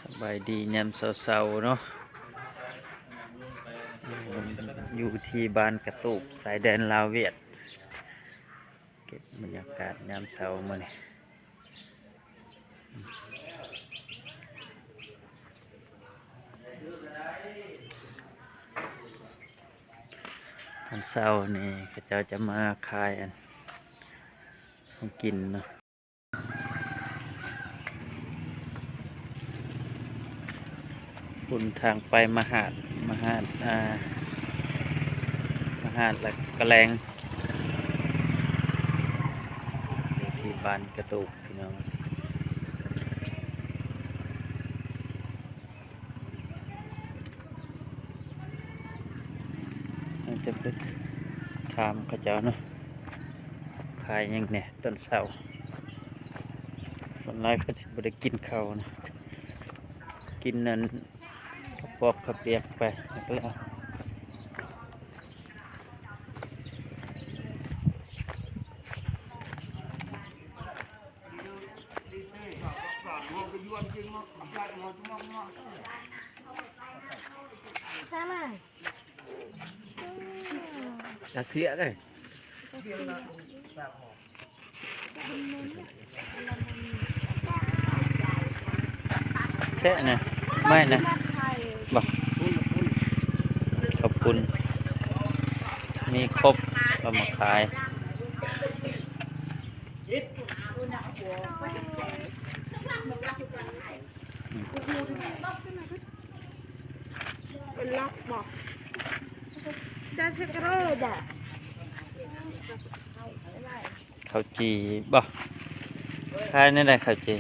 ສະບາຍດີຍາມເຊົ້າໆເນາະ ຢູ່ທີ່ບ້ານກະຕູບ ຊາຍແດນລາວຫວຽດ ເກັບບັນຍາກາດຍາມເຊົ້າມື້ນີ້. ຕອນເຊົ້ານີ້ເຂົາເຈົ້າຈະມາຂາຍອັນ ຂອງກິນເນາະ. ພຸ້ນທາງໄປມະຫາດ ມະຫາດ ອ່າ ມະຫາດ ແລະກະແລງ ຢູ່ທີ່ບ້ານກະຕູບ ພີ່ນ້ອງ. ເຮົາຈະໄປຖາມເຂົາເຈົ້າເນາະ ຂາຍຫຍັງແດ່ຕອນເຊົ້າ. ສ່ວນຫຼາຍເຂົາຊິບໍ່ໄດ້ກິນເຂົ້ານະ ກິນອັນ ເຂົ້າປອກເຂົ້າປຽກໄປແລ້ວ. ຈະເສຍເດ້ ແຊະນະ ໄມ້ນະ ບໍ່ ເຂົ້າປຸ້ນ ມີຄົບ ເອົາມາຂາຍ. ເປັນລັອກບໍ່? ຈະເຊັກໂຣບໍ່? ເຂົ້າຈີ່ບໍ່? ຂາຍແນວໃດເຂົ້າຈີ່?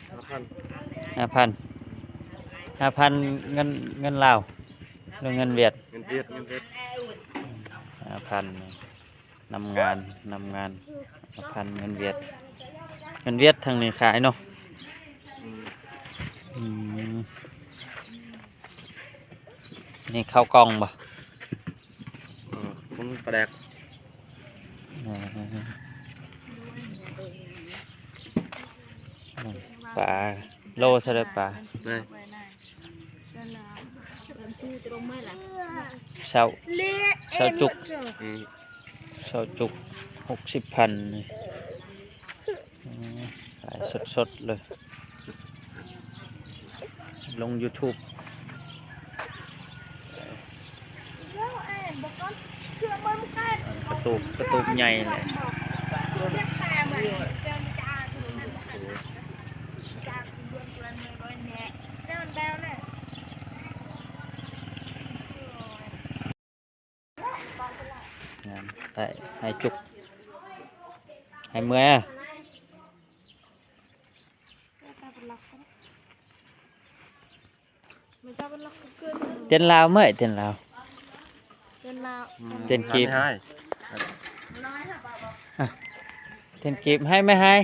ຫ້າພັນ ຫ້າພັນ ຫ້າພັນ ເງິນ ເງິນລາວ ຫຼືເງິນຫວຽດ? ເງິນຫວຽດ ເງິນຫວຽດ ຫ້າພັນ. ນຳງານ ນຳງານ ຫ້າພັນ ເງິນຫວຽດ ເງິນຫວຽດທາງນີ້ຂາຍເນາະ. ອືມ ອືມ ນີ້ເຂົ້າກ່ອງບໍ່? ເອີ ປຸ້ນປາແດກ. ເອີ ປາ ໂລເທົ່າໃດປາ? ຊາວ ຊາວຈຸກ ອືມ ຊາວຈຸກ ຫົກສິບພັນ. ອືມ ຂາຍສົດໆເລີຍ ລົງຢູທູບ. ກະຕູບ ກະຕູບໃຫຍ່ແຫຼະ. ງາມ ໄດ້ ໃຫ້ຈຸກ ໃຫ້ເມື່ອຍ. ຕຽນລາວເມື່ອຍ ຕຽນລາວ ຕຽນລາວ ຕຽນກີບ ຕຽນກີບ ໃຫ້ແມ່ໃຫ້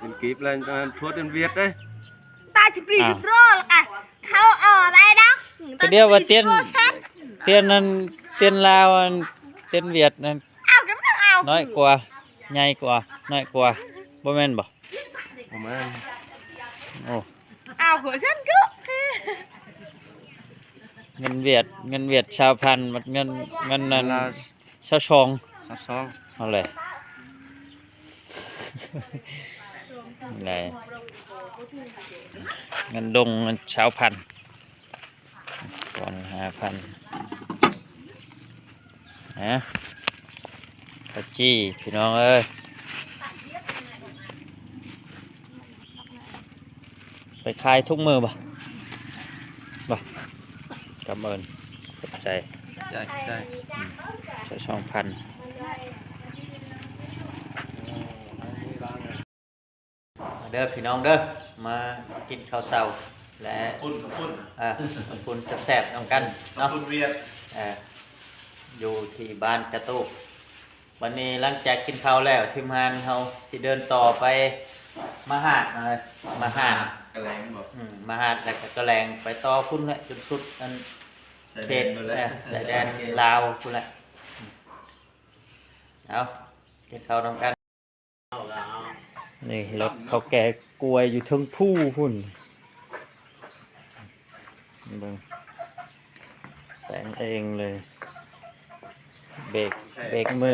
ຕຽນກີບແລ້ວ ທວດຕຽນຫວຽດເດ້. ຕາຊິບຣີຊິບໂຣລະກະ ເຂົາເອົາໄດ້ດອກ ກະດຽວວ່າຕຽນ ຕຽນນັ້ນ ຕຽນລາວ ອັນ ຕຽນຫວຽດນັ້ນ ເອົາກະມັນເອົາ ນ້ອຍກວ່າ ໃຫຍ່ກວ່າ ນ້ອຍກວ່າ ບໍ່ແມ່ນບໍ່? ບໍ່ແມ່ນ. ໂອ້ ເອົາຫົວຊັ້ນກະ ເງິນຫວຽດ ເງິນຫວຽດຊາວພັນ ບັດເງິນ ເງິນນັ້ນ ເງິນລາວ ຊາວສອງ ຊາວສອງ ເອົາແຫຼະ ໄດ້ ເງິນດົງ ເງິນຊາວພັນ ກ່ອນຫ້າພັນ. ຮະ ເຂົ້າຈີ່ ພີ່ນ້ອງເອີຍ ໄປຂາຍທຸກມື້ບໍ່? ບໍ່ ກຳເອີນ ຂອບໃຈ ໃຈ ໃຈ ອືມ ໃຈສອງພັນ. ເດີພີ່ນ້ອງເດີ ມາກິນເຂົ້າເຊົ້າ ແລະ ເອີ ເຂົ້າປຸ້ນແຊບໆນຳກັນເນາະ ເຂົ້າປຸ້ນຫວຽດ ເອີ ຢູ່ທີ່ບ້ານກະຕູບ. ບັດນີ້ຫຼັງຈາກກິນເຂົ້າແລ້ວ ທີມງານເຮົາຊິເດີນຕໍ່ໄປມະຫາດ ມະຫາດ ກະແລງບໍ່? ອືມ ມະຫາດ ແລ້ວກະກະແລງ ໄປຕໍ່ພຸ້ນແຫຼະ ຈົນສຸດອັນ ຊາຍແດນ ເຂດ ພຸ້ນແຫຼະ ເອີ ຊາຍແດນລາວພຸ້ນແຫຼະ. ເອົາ ກິນເຂົ້ານຳກັນ. ນີ້ລົດເຂົາແກ່ກ້ວຍຢູ່ເທິງພູພຸ້ນ ເບິ່ງ ແປງເອງເລີຍ ເບກ ເບກມື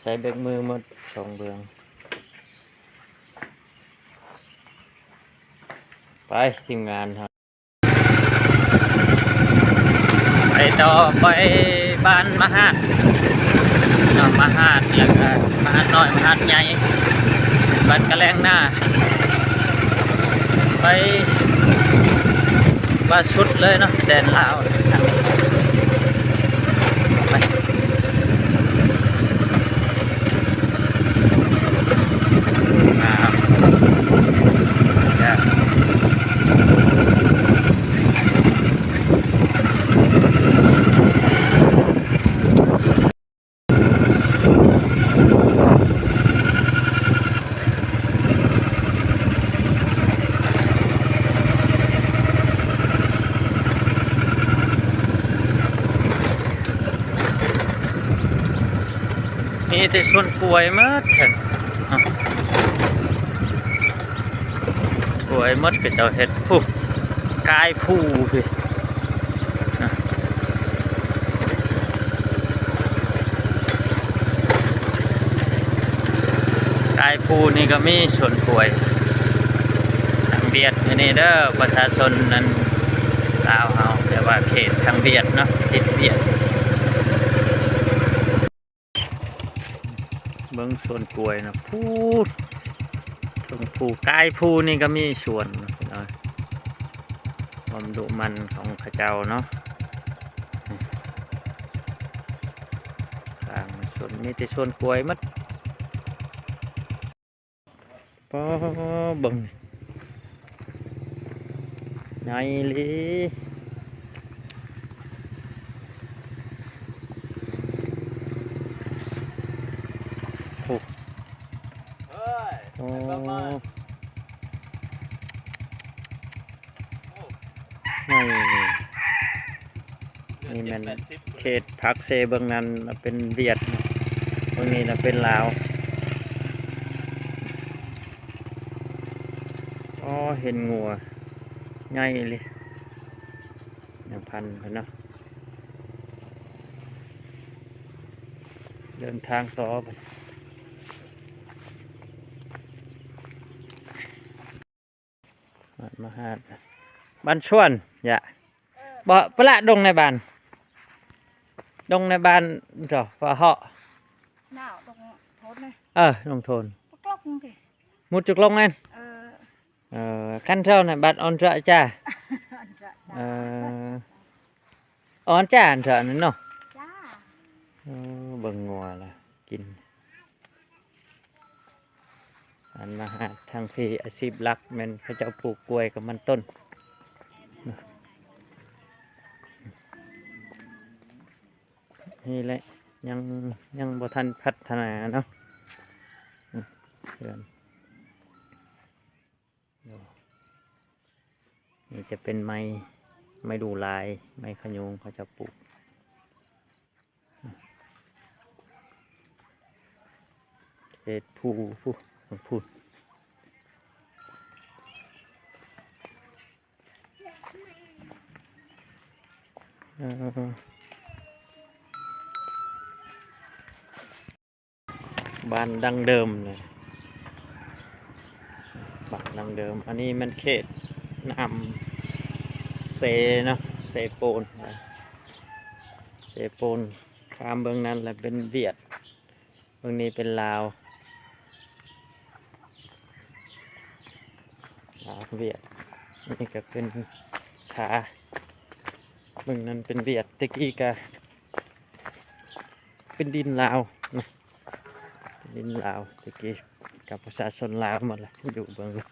ໃຊ້ເບກມືໝົດສອງເບື້ອງ ໄປ ທີມງານເຮົາ ໄປຕໍ່ ໄປບ້ານມະຫາດເນາະ ມະຫາດ ແລ້ວກະມະຫາດນ້ອຍ ມະຫາດໃຫຍ່ ບ້ານກະແລງນາ ໄປວ່າສຸດເລີຍເນາະ ແດນລາວ ໄປ. ມີແຕ່ສວນກ້ວຍໝົດແທ້ເນາະ ກ້ວຍໝົດ ເຂົາເຈົ້າເຮັດ ພຸ້ນ ກາຍພູພີ້ ກາຍພູນີ້ກໍມີສວນກ້ວຍ ທາງຫວຽດ ອັນນີ້ເດີ ປະຊາຊົນນັ້ນ ລາວເຮົາ ແຕ່ວ່າເຂດທາງຫວຽດເນາະ ຕິດຫວຽດ. ເບິ່ງສວນກ້ວຍນະ ພູ ເທິງພູ ກາຍພູນີ້ກໍມີສວນ ພີ່ນ້ອງ ຄວາມດຸໝັ່ນຂອງເຂົາເຈົ້າເນາະ ນີ້ ຂ້າງສວນ ມີແຕ່ສວນກ້ວຍໝົດ. ປໍ ເບິ່ງ ໃຫຍ່ອີ່ຫຼີ ໂອ້ ໂອ້ ໃຫຍ່ອີ່ຫຼີ. ນີ້ແມ່ນເຂດພາກເຊ ເບື້ອງນັ້ນເປັນຫວຽດ ເບື້ອງນີ້ນະເປັນລາວ. ອໍ ເຫັນງົວໃຫຍ່ອີ່ຫຼີ ນາງພັນເພິ່ນເນາະ ເດີນທາງຕໍ່ໄປ. ມາຫາດ ບ້ານຊວນ ຢະ ບໍ່ ປະລະດົງໃນບ້ານ ດົງໃນບ້ານ ເຈົ້າ ປະເຫາະ ໜາວ ດົງໂທນນະ ເອີ ດົງໂທນ ປະກອກນີ້ ມຸດຈຸກລົງນັ້ນ ເອີ ເອີ ຄັນເທົ່ານັ້ນ ບັດອ່ອນຈະຈາ ອ່ອນຈະຈາ ເອີ ອ່ອນຈາ ອັນເທົ່ານັ້ນເນາະ ເອີ ເບິ່ງງົວລະກິນ. ອັນມາຫາທາງພີ້ ອາຊີບຫຼັກແມ່ນເຂົາເຈົ້າປູກກ້ວຍກັບມັນຕົ້ນ ນີ້ແຫຼະ ຍັງ ຍັງບໍ່ທັນພັດທະນາເນາະ ເຮືອນ. ນີ້ຈະເປັນໄມ້ ໄມ້ດູ່ລາຍ ໄມ້ຂະໂຍງ ເຂົາເຈົ້າປູກ ເຂດພູພຸ້ນ ພຸ້ນ ເອີ. ບ້ານດັ້ງເດີມເລີຍ ບ້ານດັ້ງເດີມ. ອັນນີ້ແມ່ນເຂດນ້ຳເຊເນາະ ເຊໂປນ ເຊໂປນ. ຂ້າມເບື້ອງນັ້ນລະເປັນຫວຽດ ເບື້ອງນີ້ເປັນລາວ ລາວຫວຽດ. ນີ້ກະເປັນທ່າ ເບື້ອງນັ້ນເປັນຫວຽດ ແຕ່ກີ້ກະ ເປັນດິນລາວນະ ເປັນດິນລາວ ແຕ່ກີ້ກັບປະຊາຊົນລາວໝົດລະ ຢູ່ເບື້ອງນີ້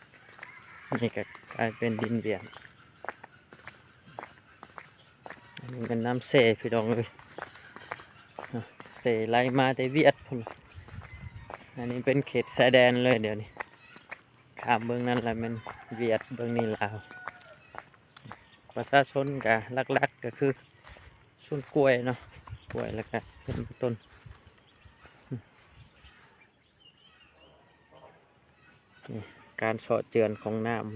ນີ້ກະກາຍເປັນດິນຫວຽດ. ອັນນີ້ແມ່ນນ້ຳເຊພີ່ນ້ອງເອີຍ ເຊໄຫຼມາແຕ່ຫວຽດພຸ້ນ. ອັນນີ້ເປັນເຂດຊາຍແດນເລີຍ ດຽວນີ້ ຂ້າມເບື້ອງນັ້ນລະແມ່ນຫວຽດ ເບື້ອງນີ້ລາວ. ປະຊາຊົນກະຫຼັກໆກະຄືສວນກ້ວຍເນາະ ກ້ວຍ ແລ້ວກະເປັນຕົ້ນ. ນີ້ ການເຊາະເຈື່ອນຂອງນ້ຳ. ບັ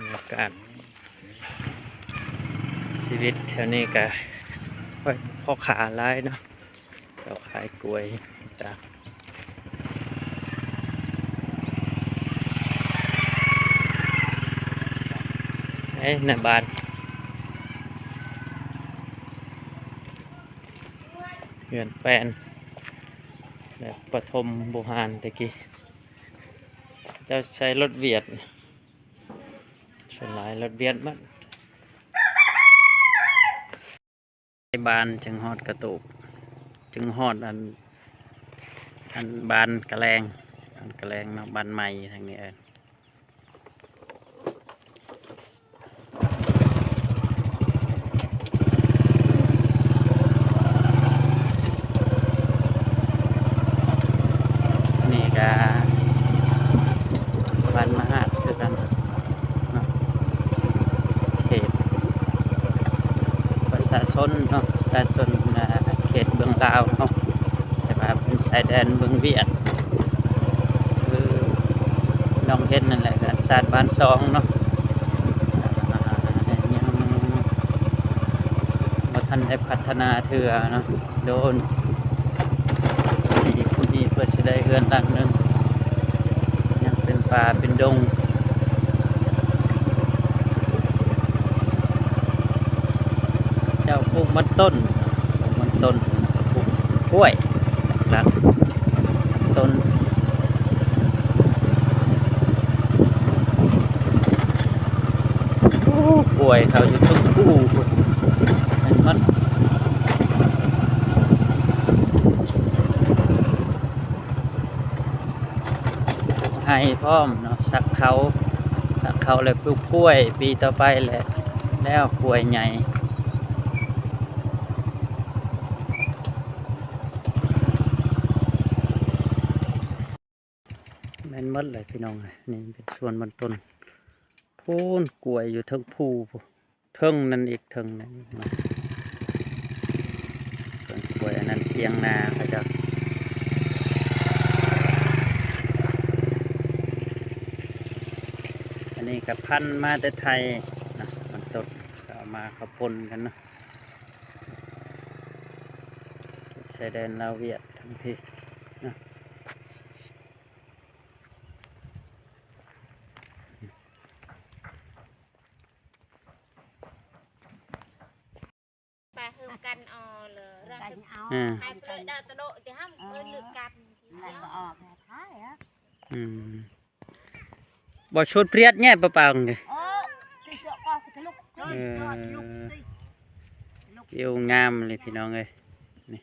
ນຍາກາດຊີວິດແຖວນີ້ກະ ໂອ້ຍ ພໍ່ຄ້າຫຼາຍເນາະ, ເຈົ້າຂາຍກ້ວຍຕ່າງ. ເອີ ໃນບ້ານ ເຮືອນແປ້ນແບບປະຖົມບູຮານແຕ່ກີ້. ເຈົ້າໃຊ້ລົດຫວຽດ, ສ່ວນຫຼາຍລົດຫວຽດໝົດ. ໄປບ້ານຈຶ່ງຮອດກະຕູບ, ຈຶ່ງຮອດອັນ ອັນບ້ານກະແລງ, ບ້ານກະແລງເນາະ, ບ້ານໃໝ່ທາງນີ້ເອີ້ນ. ນີ້ກະບ້ານມະຫາດຄືກັນເນາະ, ເຂດປະຊາຊົນເນາະ, ປະຊາຊົນເຂດເມືອງລາວເນາະ. ແຕ່ວ່າເປັນຊາຍແດນເມືອງຫວຽດ ຄືນ້ອງເຫັນນັ້ນແຫຼະ, ຊາດບ້ານຊ່ອງເນາະ, ຍັງບໍ່ທັນໄດ້ພັດທະນາເທື່ອເນາະ. ໂດນ ນີ້ ຜູ້ນີ້ເພື່ອຊິໄດ້ເຮືອນຫຼັງໜຶ່ງ ຍັງເປັນປ່າເປັນດົງ. ເຈົ້າປູກມັນຕົ້ນ, ປູກມັນຕົ້ນ, ປູກກ້ວຍຫຼັກໆ, ຕົ້ນ. ໂອ້ ກ້ວຍເຂົາຢູ່ເທິງພູພຸ້ນ ແມ່ນມັນ ໄຮ່ພ້ອມເນາະ, ສັກເຂົ້າ, ສັກເຂົ້າແລ້ວປູກກ້ວຍ, ປີຕໍ່ໄປແຫຼະ ແລ້ວກ້ວຍໃຫຍ່. ແມ່ນໝົດເລີຍພີ່ນ້ອງເອີຍ, ນີ້ເປັນສວນມັນຕົ້ນ ພຸ້ນ ກ້ວຍຢູ່ເທິງພູພຸ້ນ, ເທິງນັ້ນອີກ ເທິງນັ້ນອີກເນາະ. ສວນກ້ວຍອັນນັ້ນຖຽງນາເຂົາເຈົ້າ. ອັນນີ້ກະພັນມາແຕ່ໄທເນາະ, ມັນຕົ້ນເຂົາເອົາມາ ເຂົາປົນກັນເນາະ. ຊາຍແດນລາວຫວຽດທາງພີ້ເນາະ. ປາເຮີມກັນເອົາເລີຍ ອືມ ໃຫ້ເພິ່ນດາວຕະໂລະຕິຫ້ຳ ເອີ ເອີ ເລີກກັນ ແລ້ວກໍອອກແລ້ວທ້າຍອະ ອືມ. ບໍ່ຊວນປຽດແຍະປະປາງເດ້ ເອີ ເອີ ວິວງາມເລີຍພີ່ນ້ອງເອີຍ ນີ້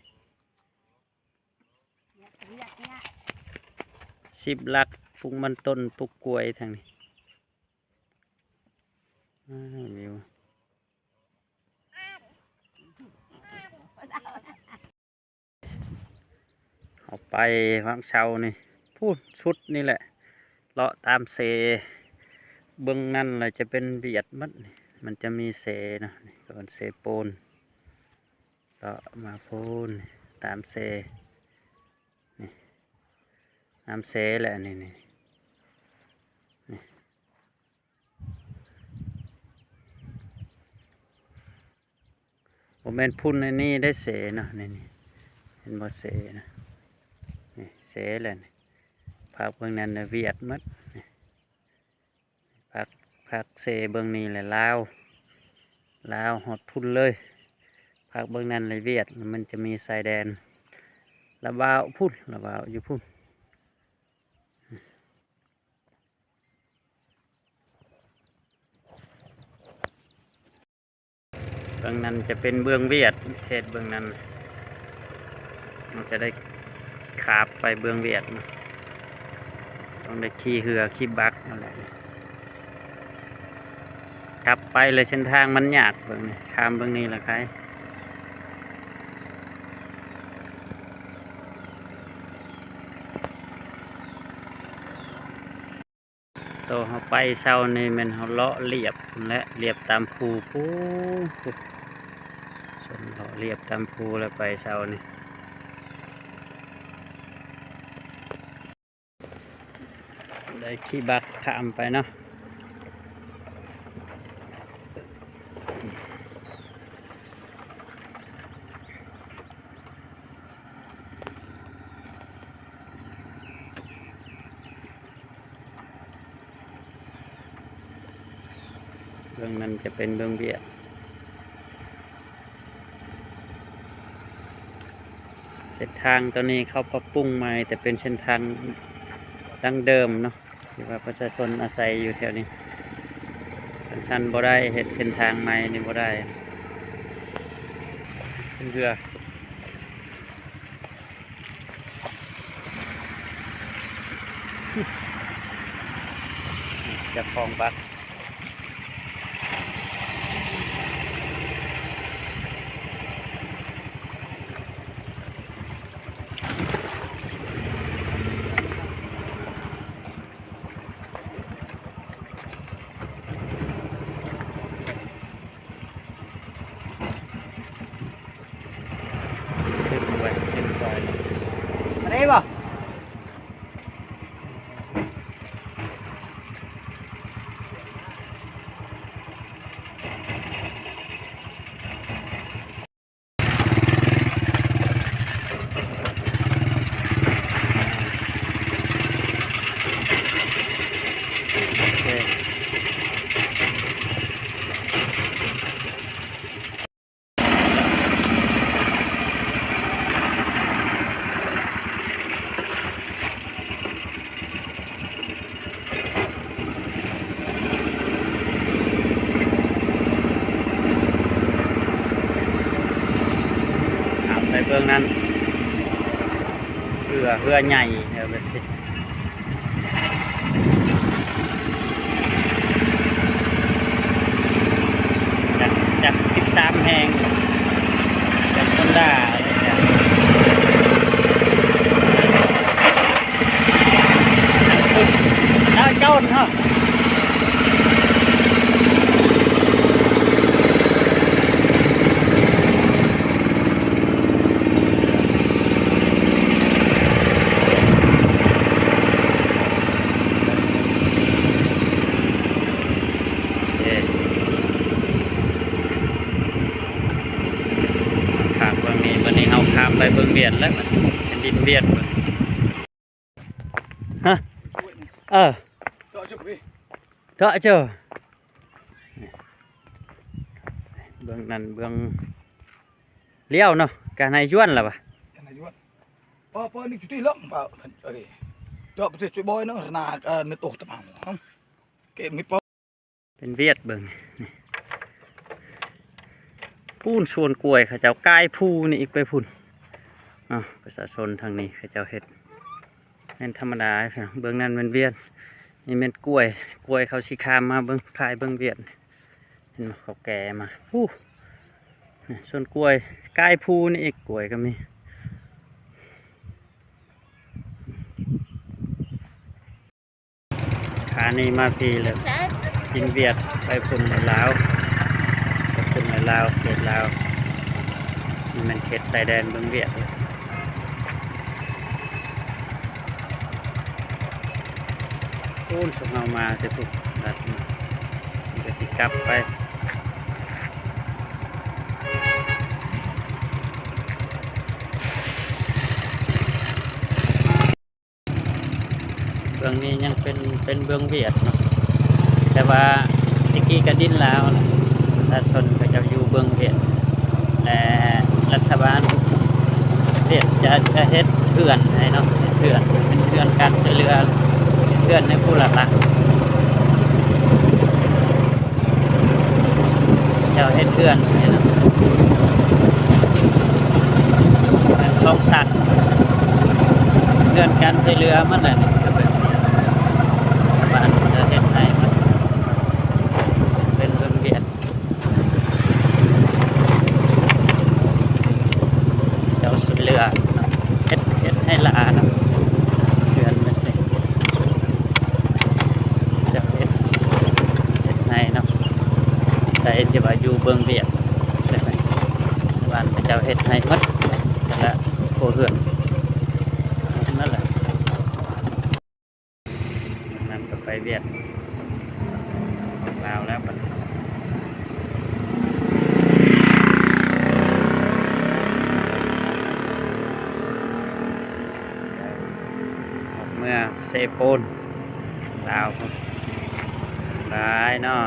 ສິບຫຼັກ ປູກມັນຕົ້ນ ປູກກ້ວຍທາງນີ້ ວ້າວ ວິວ. ເຮົາໄປຫວ່າງເຊົ້ານີ້ ພຸ້ນສຸດນີ້ແຫຼະ ເລາະຕາມເຊ ເບິ່ງນັ້ນລະຈະເປັນຫວຽດໝົດ ມັນຈະມີເຊເນາະ ນີ້ເອີ້ນເຊໂປນ ເລາະມາພຸ້ນຕາມເຊ ນີ້ ນ້ຳເຊແຫຼະ ນີ້ ນີ້ ນີ້. ບໍ່ແມ່ນພຸ້ນອັນນີ້ໄດ້ເຊເນາະ ນີ້ ນີ້ ເຫັນບໍ່ ເຊນະ ນີ້ເຊແຫຼະ ນີ້ ພາກເບື້ອງນັ້ນນະຫວຽດໝົດ ນີ້ ພາກ ພາກເຊເບື້ອງນີ້ແຫຼະ ລາວ ລາວຮອດພຸ້ນເລີຍ ພາກເບື້ອງນັ້ນລະຫວຽດ ມັນຈະມີຊາຍແດນລະວາວພຸ້ນ ລະວາວຢູ່ພຸ້ນ. ເບື້ອງນັ້ນຈະເປັນເມືອງຫວຽດ ເຂດເບື້ອງນັ້ນ ມັນຈະໄດ້ຂາບໄປເມືອງຫວຽດເນາະ ຕ້ອງໄດ້ຂີ່ເຮືອຂີ່ບັກນັ້ນແຫຼະ ກັບໄປເລີຍ ເສັ້ນທາງມັນຍາກ ເບິ່ງນີ້ ຂ້າມເບື້ອງນີ້ລະໄຄ. ໂຕເຮົາໄປເຊົ້ານີ້ແມ່ນເຮົາເລາະລຽບພຸ້ນແຫຼະ ລຽບຕາມພູພຸ້ນ ເລາະລຽບຕາມພູແລ້ວໄປເຊົ້ານີ້ ໄດ້ຂີ່ບັກຂ້າມໄປເນາະ. ເບື້ອງນັ້ນຈະເປັນເມືອງວຽດ. ເສັ້ນທາງໂຕນີ້ເຂົາປັບປຸງໃໝ່ ແຕ່ເປັນເສັ້ນທາງດັ້ງເດີມເນາະ ທີ່ວ່າປະຊາຊົນອາໄສຢູ່ແຖວນີ້. ຄັນຊັ້ນບໍ່ໄດ້ ເຮັດເສັ້ນທາງໃໝ່ນີ້ບໍ່ໄດ້ ເປັນເຮືອ. ເຈົ້າຂອງບັກ ຂຶ້ນໄວ້ ຂຶ້ນໄປ ອັນນີ້ບໍ່? ຂ້າມໄປເບື້ອງນັ້ນ ເຮືອ ເຮືອໃຫຍ່ ເອີ ແບບນີ້ ຈັກ ຈັກສິບສາມແຫ່ງ ຈັກຮອນດ້າ ດາວໂຈນເນາະ. ເອີ ຂ້າມເບື້ອງນີ້ ບັດນີ້ເຮົາຂ້າມໄປເບິ່ງວຽດແລ້ວ ແຜ່ນດິນວຽດ. ຮະ ເອີ ເຈາະເຈີ ເບິ່ງນັ້ນເບິ່ງລ້ຽວເນາະ ກະໃນຍວນລະວະ ກະໃນຍວນ ປະ ປະ ນີ້ຈຸຕິລະ ປະ ເອີ ເຈາະປະເທດຊ່ວຍບອຍເນາະ ນາ ເອີ ເນໂຕຕະມັງ ເກມີປະ ເປັນວຽດເບິ່ງນີ້ ປູນສວນກ້ວຍເຂົາເຈົ້າກາຍພູນີ້ອີກໄປພຸ້ນເນາະ. ປະຊາຊົນທາງນີ້ເຂົາເຈົ້າເຮັດ ແມ່ນທຳມະດາ ເບື້ອງນັ້ນແມ່ນວຽດ ນີ້ແມ່ນກ້ວຍ ກ້ວຍເຂົາຊິຂ້າມມາເບິ່ງ ຂາຍເບິ່ງວຽດ ເຫັນບໍ່ ເຂົາແກ່ມາ ພູ້ ນີ້ສວນກ້ວຍ ກາຍພູນີ້ອີກ ກ້ວຍກໍມີ. ຂານີ້ມາພີ້ແລ້ວ ຈີນ ຫວຽດ ໄປພຸ້ນແລ້ວລາວ ໄປພຸ້ນແລ້ວລາວ ເຂດລາວ ນີ້ແມ່ນເຂດຊາຍແດນເມືອງຫວຽດ. ໂອ້ ພວກເຮົາມາແຕ່ພຸ້ນ ລັດນີ້ ມັນກໍຊິກັບໄປ. ເບື້ອງນີ້ຍັງເປັນ ເປັນເມືອງຫວຽດເນາະ ແຕ່ວ່າແຕ່ກີ້ກະດິນລາວນະ ປະຊາຊົນເຂົາເຈົ້າຢູ່ເມືອງຫວຽດ ແລະ ລັດຖະບານຫວຽດຈະ ຈະເຮັດເຂື່ອນໃຫ້ເນາະ ເຂື່ອນ ເປັນເຂື່ອນການຊ່ວຍເຫຼືອ ເຂື່ອນໃນພູຫຼັກໆ. ເຈົ້າເຮັດເຮືອນນີ້ນະ ເຮືອນສອງຊັ້ນ ເຮືອນການຊ່ວຍເຫຼືອມັນນະ ກໍແບບນີ້ ລັດຖະບານເພິ່ນເຮັດໃຫ້ ເປັນເຮືອນວຽດ ເຈົ້າຊ່ວຍເຫຼືອເນາະ ເຮັດ ເຮັດໃຫ້ຫຼ້າເນາະ ເຮືອນມັນຊິ ເຈົ້າເຮັດ ເຮັດໃຫ້ເນາະ ໃຜທີ່ວ່າຢູ່ເມືອງຫວຽດ ໃສ່ໄປ ເຈົ້າເຮັດໃຫ້ໝົດ ແຕ່ລະຄົວເຮືອນນັ້ນແຫຼະ. ນຳກັນໄປຫວຽດ ອອກລາວແລ້ວບັດນີ້ ອອກເມືອເຊໂປນ ລາວພຸ້ນ. ບາຍເນາະ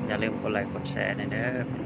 ຢ່າລືມກົດໄລກົດແຊແດ່ເດີ.